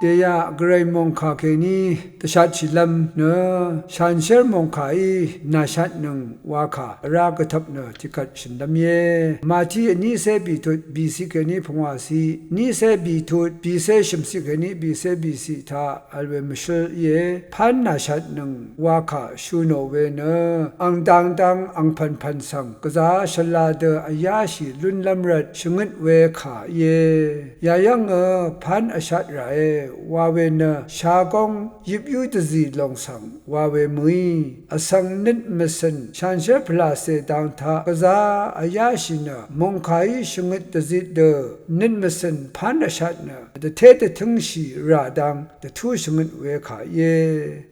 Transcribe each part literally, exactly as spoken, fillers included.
Yeyaq gvray mòngkà kèní dvshatshìlv́m nø shanshér mòngkàí nàshatnøng wakà vrá gvtvp nø tiqkvt shø̀nlv́m íe. Màtí vnícé bìtut bìciq kèní pungwàciq, vnícé bìtut bìcé shø̀mciq kèní bìcé bìciq taq vl we mvshǿl íe. Pán nàshatnøng wakà shø̀ nò we nø ang dangdang angpv̀npv̀n svng gvzá shvla dø vyáshì lúnlv́m rvt shvngøt we kà íe. Yayv́ngø pán vshat ràe wa we nø shagóng yøpyú dvzì lòng svng wa we mø̀í, vsvng nøt mvcø̀n shanshér pvlàcè dang taq gvzá vyáshì nø mòngkàí shvngøt dvzit dø nøt mvcø̀n pán vshat nø dvté dvtǿngshì rà dang dvtú shvngøt we kà íe.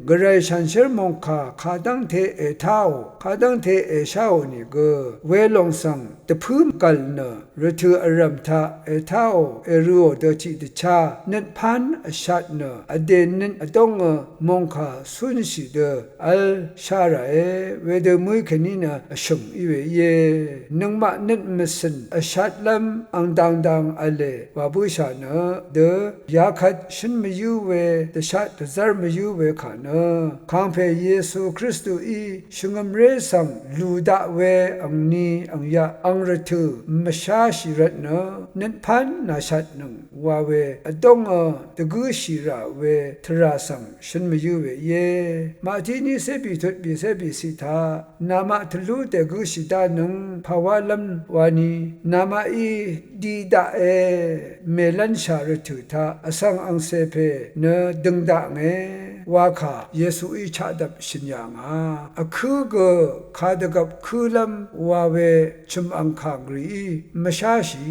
Gvray shanshér mòngkà kadv́ngte ètáò, kadv́ngte èsháò nìgø welòng svng dvpǿ gv̀l nø rvtø̀ vrv̀m taq ètáò èrø̄ò dø tiqdvchá nøt pán vshat nø vdè nøt vdóngø mòngkà cúnshì dø v́l shá ràe. Wedø mø̀í kèní nø vshø̀ng í we íe. Nøngmaq nøt mvcø̀n vshatlv́m ang dangdang v̄le wa bǿshà nø dø yakvt shǿn mvyǿ we dvshat dvzv́r mvyǿ we kà nø kàngpè Yesu Kristuí shvngø̀mré svng lù daq we angni angyaq ang rvtø̀ mvsháshì rvtnø nøt pán nàshatnøng wa we vdóngø dvgǿshì rà we tvrà svng shøn mvyǿ we íe. Màtí nícé bìtut bìcé bìciq taq namaq tvlú dègǿshì dánøng pàwálv́m wani namaqí di daqe mèlv́nshà rvtø̀ taq vsvng angcè pè nø døng daknge wakà Yesuí chaqdvp shø̀n yà ngà. Vkǿ gø kadvgvp kǿlv́m wa we chø̀m angkàng rìí mvsháshì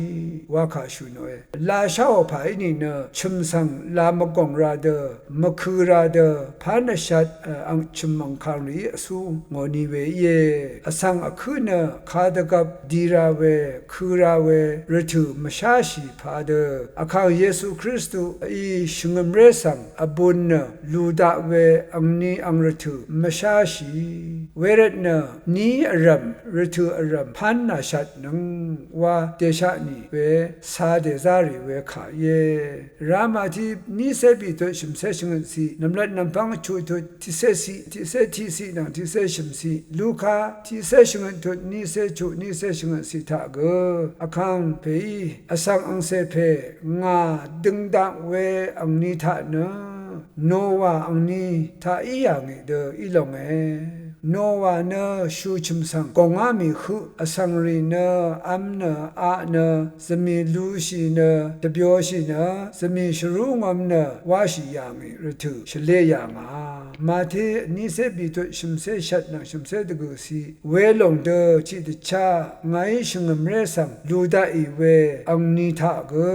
wakà shø̀ nòe. Lasháò pà í nìnø chø̀m svng la mvgòng ra dø mvkø̄ ra dø pán vshat ang chø̀m angkàng rìí vsú ngò ni we íe. Vsvng vkǿ nø kadvgvp di ra we kø̄ ra we rvtø̀ mvsháshì padø vkàng Yesu Kristuí shvngø̀mré svng vbūn nø lù daq we angni ang rvtø̀ mvsháshì wervtnø ni vrv̀m rvtø̀ vrv̀m pán nàshatnøng wa dèsha nì we ca dèzá rì we kà íe. Vrá Màtí nícé bìtut shø̀mcé shvngøtciq, nv̀mlat nv̀mpv́ng chuqtut tiqcé ciq, tiqcé tiqciq nvng tiqcé shø̀mciq, Luka tiqcé shvngøtut nícé chuq nícé shvngøtciq taq gø vkàngpèí vsvng angcè pè ngà døng dak we angni taq nø Nowa angni taq í yà ngì dø í longe. Nowa nø shù chø̀m svng gòngá mì høq vsvng rì nø vm nø aq nø zvmì lushì nø dvbyoshì nø zvmì shvrú ngvm nø wáshì yà ngì rvtø̀ shvlé yà ngà. Màtí nícé bìtut shø̀mcé shvt nvng shø̀mcé dvgø̀ciq welòng dø tiqdvchá ngàí shvngø̀mré svng lù daqì we angni taq gø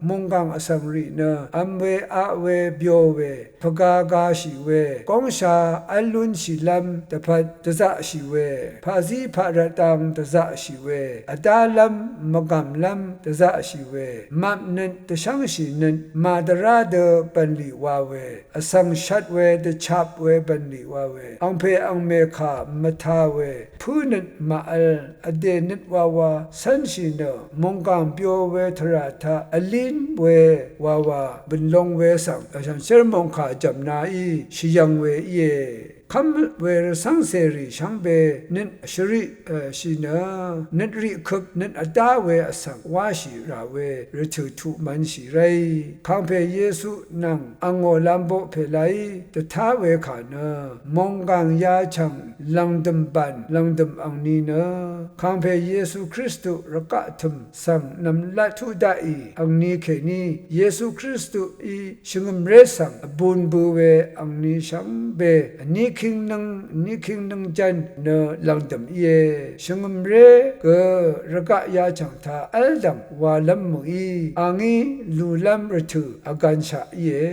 mònggàng vsvng rì nø vm we aq we byo we pvga gashì we góngsha v́l lúnshìlv́m dvpvt dvzaqshì we paqzí paqrvt dang dvzaqshì we vdálv́m mvgàmlv́m dvzaqshì we mapnøt dvshv́ngshì nøt màdvrá dø bv̀nlì wa we vsvng shvt we dvchap we bv̀nlì wa we angpè angmè kà mvtā we pǿnøt màvl vdè nøt wawa cv́nshì nø mònggàng byo we tvrà taq vlín we wawa bø̀nlong we svng shànshér mòngkà jv̀mnaí shvyv̄ng we íe. Kv́m we rvcv́ngcèrì shvngbe nøt shvriq shì nø nøt riqkøp nøt vdá we vsvng wáshì rà we rvtø̀ tuq mv̄nshì ráì kàngpè Yesu nvng angò lamboq pèlaí dvtá we kà nø mònggàng yachv̀ng lv̀ngdø̀m bàn lv̀ngdø̀m angni nø kàngpè Yesu Kristu rvgaq tø̀m svng nv̀mlat tuq daqì angni kèní Yesu Kristuí shvngø̀mré svng vbūn bø̄ we angni shvngbe vní kíngnǿng vní kíngnǿng jv́n nø lv̀ngdø̀m íe. Shvngø̀mré gø rvgaq yachv̀ng taq v́ldv̀ng walv́m mø̀í a ngí lùlv́m rvtø̀ vgv̄nshaq íe.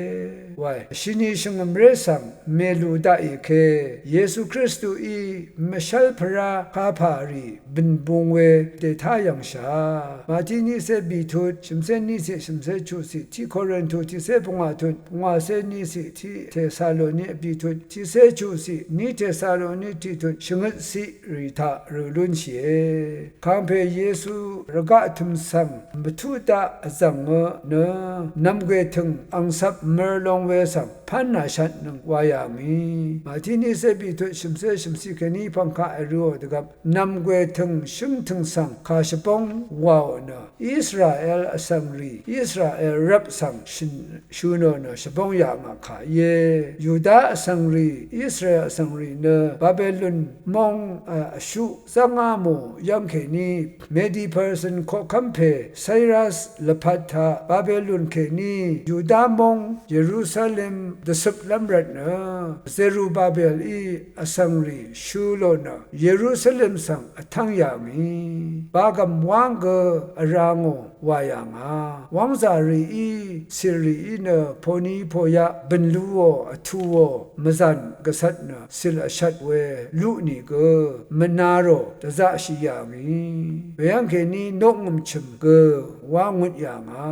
wae. Shini shvngø̀mré svng mèlù daqì ke Yesu Kristuí mvshv́lpvrá kapà rì bø̀n bung we dètá yv̀ngshà. Màtí niqcé bìtut shv̀mcé niqcé shv̀mcé chuqcì, tiq Korintu tiqcé pungwà tut, pungwàcé niqcì, tiq Tesaloni bìtut tiqcé chuqcì, ní Tesaloni tiqtut shvngøtcì rì taq rø̀ lúnshìe. Kàngpè Yesu rvgaq tø̀m svng mvtuq daq vzv̀ngø nø nv̀mgwè tø̀ng angcvp mør long we svng pán nàshatnøng wa yà ngì. Màtí niqcé bìtut shv̀mcé shv̀mcì kèní pv̀ngkaq èrøò dvgvp nv̀mgwè tø̀ng shǿngtø̀ng svng kà shvbóng wàò nø Israel vsvng rì Israel rvp svng shø̀n shø̀nò nø shvbóng yà ngà kà íe. Yuda vsvng rì Israel vsvng rì nø Babelon móng vshuq zv́ngá mò yv́ng kèní Medi Persian koqkv́m pè Cyrus lvpat taq Babelon kèní Yuda móng Yerusalem dvcøplv́m rvtnø Zerubabelí vsvng rì shø̄ lò nø Yerusalem svng vtv́ng yà ngì. Bagv̀m wáng gø vrá ngò wà yà ngà. Wv́ngzà rìí cìl rìí nø pòni pòyaq bø̀n lúò vtùò mvzàn gvcvt nø cìl vshvt we luq nìgø mvna rò dvzaqshì yà ngì. Weyv́ng kèní noqngø̀m chø̀m gø wá ngut yà ngà.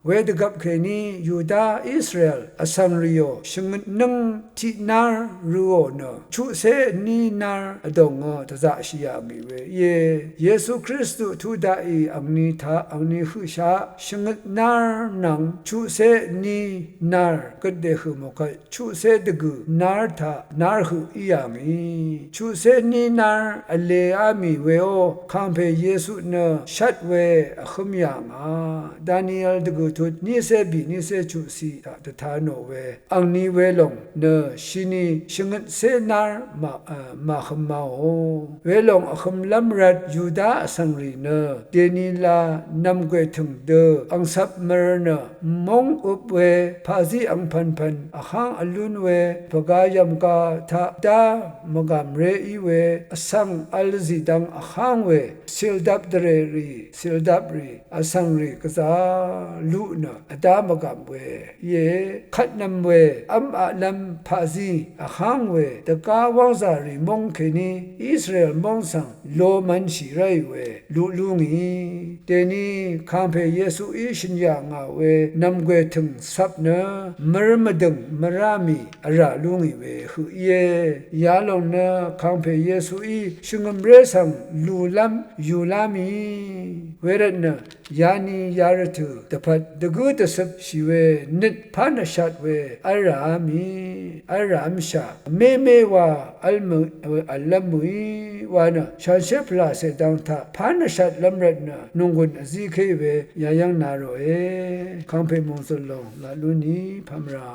Wedvgvp kèní Yuda Israel vsvng rìò shvngøt nǿng tiq nár røò nø chuqcé vní nár vdòngø dvzaqshì yà ngì we íe. Yesu Kristu tuq daqì angni taq angni høqshaq shvngøt nár nvng chuqcé vní nár gøt dèhø̀ mòkvt chuqcé dvgø̀ nár taq nár høq í yà ngì. Chuqcé vní nár vlēá mì weó kàngpè Yesu nø shvt we vhǿm yà ngà. Daniel dvgø̀ tut niqcé bì niqcé chuqcì taq dvta nò we angni welòng nø shini shvngøtcé nár màhøm maò. Welòng vhømlv́m rvt Yuda vsvng rì nø dèni la nv̀mgwè tø̀ng dø angcvp mør nø móng øp we paqzí angpv̀npv̀n vháng vlún we pvga yv̀mga taq dá mvgàmré í we vsvng v̄l zìdvng vháng we cìldap dvrè rì cìldap rì vsvng rì gvzà luq nø vdá mvgàm we íe. Kvtnv̄m we v́m aqlv́m paqzí vháng we dvgá wv́ngzà rì móng kèní Israel móng svng lo mv̄nshì ráì we luq lú ngì. Dèni kàngpè Yesuí shø̀n yà ngà we nv̀mgwè tø̀ng cvp nø mør mvdø̀ng mvrá mì vrà lú ngì we høq íe. Yalòng nø kàngpè Yesuí shvngø̀mré svng lùlv́m yùlá mì wervtnø yani yarvtø̀ dvpvt dvgǿ dvcøpshì we nøt pán vshat we v́lràá mì v́lràv́mshà mémé wa v́l mø v̀llv́m mø̀í wa nø shanshér pvlàcè dang taq pán vshatlv́m rvtnø nònggùn vzíkéì we yayv́ng na ròe. Kàngpè mòngzø̀l lòng laq lú ni pvmra